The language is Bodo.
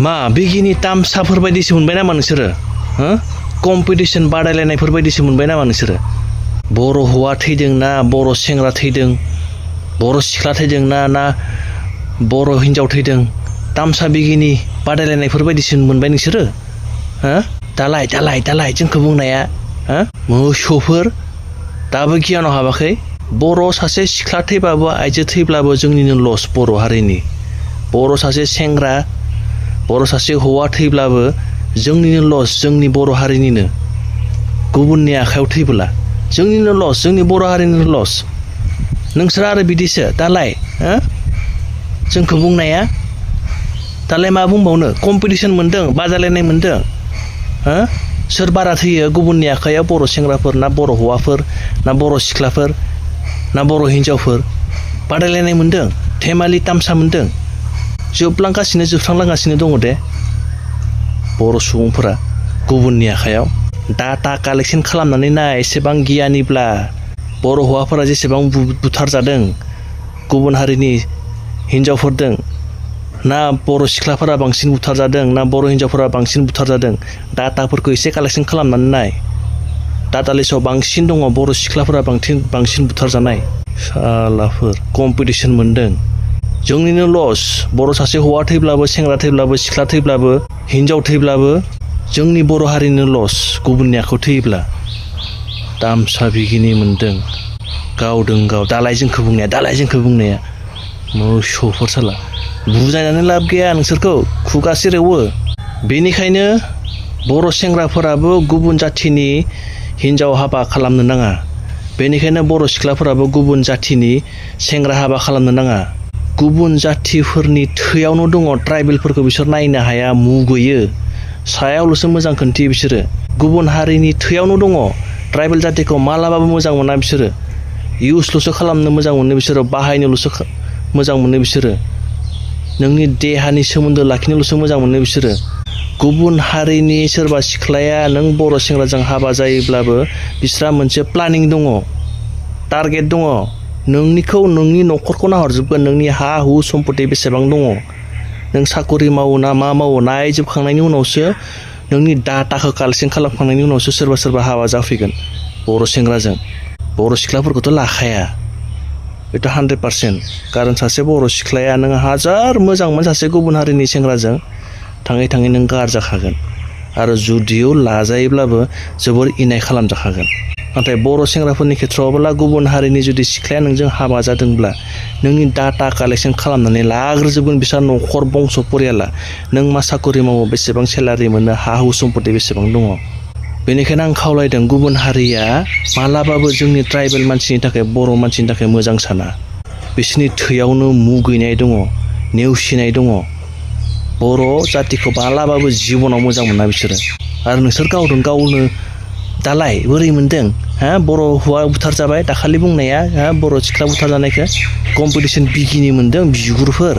मा बिगिनि तामसाफोर बायदिसो मोनबाय नामा नोंसोरो हो कम्पिटिशन बादायलायनायफोर बायदिसो मोनबाय नामा नोंसोरो बर' हौवा थैदों ना बर' सेंग्रा थैदों बर' सिख्ला थैदों ना बर' हिन्जाव थैदों तामसा बिगिनि बादायलायनायफोर बायदिसो मोनबाय नोंसोरो हो दालाय जोंखौ बुंनाया हो मोसौफोर दाबो गियानाव हाबाखै बर' सासे सिख्ला थैबाबो आइजो थैब्लाबो जोंनिनो लस बर' हारिनि बर' सासे सेंग्रा बर' सासे हौवा थैब्लाबो जोंनिनो लस जोंनि बर' हारिनिनो गुबुननि आखायाव थैबोला जोंनिनो लस जोंनि बर' हारिनिनो लस नोंसोर आरो बिदिसो दालाय हो जोंखौ बुंनाया दालाय मा बुंबावनो कम्पिटिशन मोनदों बादायलायनाय मोनदों हो सोर बारा थैयो गुबुननि आखायाव बर' सेंग्राफोर ना बर' हौवाफोर ना बर' सिख्लाफोर ना बर' हिन्जावफोर बादायलायनाय मोनदों धेमालि तामसा मोनदों जोबस्रांलांगासिनो दङ दे बर' सुबुंफोरा गुबुननि आखायाव डाटा कालेक्शन खालामनानै नाय एसेबां गियानिब्ला बर' हौवाफोरा जेसेबां बुथारजादों गुबुन हारिनि हिन्जावफोरजों ना बर' सिख्लाफोरा बांसिन बुथारजादों ना बर' हिन्जावफोरा बांसिन बुथारजादों डाटाफोरखौ एसे कालेक्शन खालामनानै नाय डाटा लिस्टआव बांसिन दङ बर' सिख्लाफोरा बांसिन बुथारजानाय सालाफोर कम्पिटिशन मोनदों जोंनिनो लस बर' सासे हौवा थैब्लाबो सेंग्रा थैब्लाबो सिख्ला थैब्लाबो हिन्जाव थैब्लाबो जोंनि बर' हारिनो लस गुबुननि आखायाव थैयोब्ला तामसा बिगिनि मोनदों गावदों गाव दालाय जोंखौ बुंनाया मोसौफोर साला बुजायनानै लाब गैया नोंसोरखौ खुगासो रेवो बेनिखायनो बर' सेंग्राफोराबो गुबुन जाथिनि हिन्जाव हाबा खालामनो नाङा बेनिखायनो बर' सिख्लाफोराबो गुबुन जाथिनि सेंग्रा हाबा खालामनो नाङा गुबुन जाथिफोरनि थैयावनो दङ ट्राइबेलफोरखौ बिसोर नायनो हाया मुगैयो सायावल'सो मोजां खोन्थियो बिसोरो गुबुन हारिनि थैयावनो दङ ट्राइबेल जातिखौ मालाबाबो मोजां मोना बिसोरो इउसल'सो खालामनो मोजां मोनो बिसोरो बाहायनोल'सो मोजां मोनो बिसोरो नोंनि देहानि सोमोन्दो लाखिनोल'सो मोजां मोनो बिसोरो गुबुन हारिनि सोरबा सिख्लाया नों बर' सेंग्राजों हाबा जायोब्लाबो बिस्रा मोनसे प्लानिं दङ टारगेट दङ नोंनिखौ नोंनि न'खरखौ नाहरजोबगोन नोंनि हा हु सम्पति बेसेबां दङ नों साकरि मावो ना मा मावो नायजोबखांनायनि उनावसो नोंनि डाटाखौ कालेक्शन खालामखांनायनि उनावसो सोरबा हाबा जाफैगोन बर' सेंग्राजों बर' सिख्लाफोरखौथ' लाखाया बेथ' 100% कारन सासे बर' सिख्लाया नों हाजार मोजांमोन सासे गुबुन हारिनि सेंग्राजों थाङै नों गारजाखागोन आरो जुदिअ लाजायोब्लाबो जोबोर इनाय खालामजाखागोन नाथाय बर' सेंग्राफोरनि खेथ्रआवब्ला गुबुन हारिनि जुदि सिख्लाया नोंजों हाबा जादोंब्ला नोंनि डाटा कालेक्शन खालामनानै लाग्रोजोबगोन बिसोर न'खर बंस' परियाला नों मा साकरि मावो बेसेबां सेलारि मोनो हा हु सम्पति बेसेबां दङ बेनिखायनो आं खावलायदों गुबुन हारिया मालाबाबो जोंनि ट्राइबेल मानसिनि थाखाय बर' मानसिनि थाखाय मोजां साना बिसोरनि थैयावनो मुगैनाय दङ नेवसिनाय दङ बर' जातिखौ मालाबाबो जिबनाव मोजां मोना बिसोरो आरो नोंसोर गावनो दालाय बोरै मोनदों हा बर' हौवा बुथारजाबाय दाखालि बुंनाया हा बर' सिख्ला बुथारजानायखौ कम्पिटिशन बिगिनि मोनदों बिगुरफोर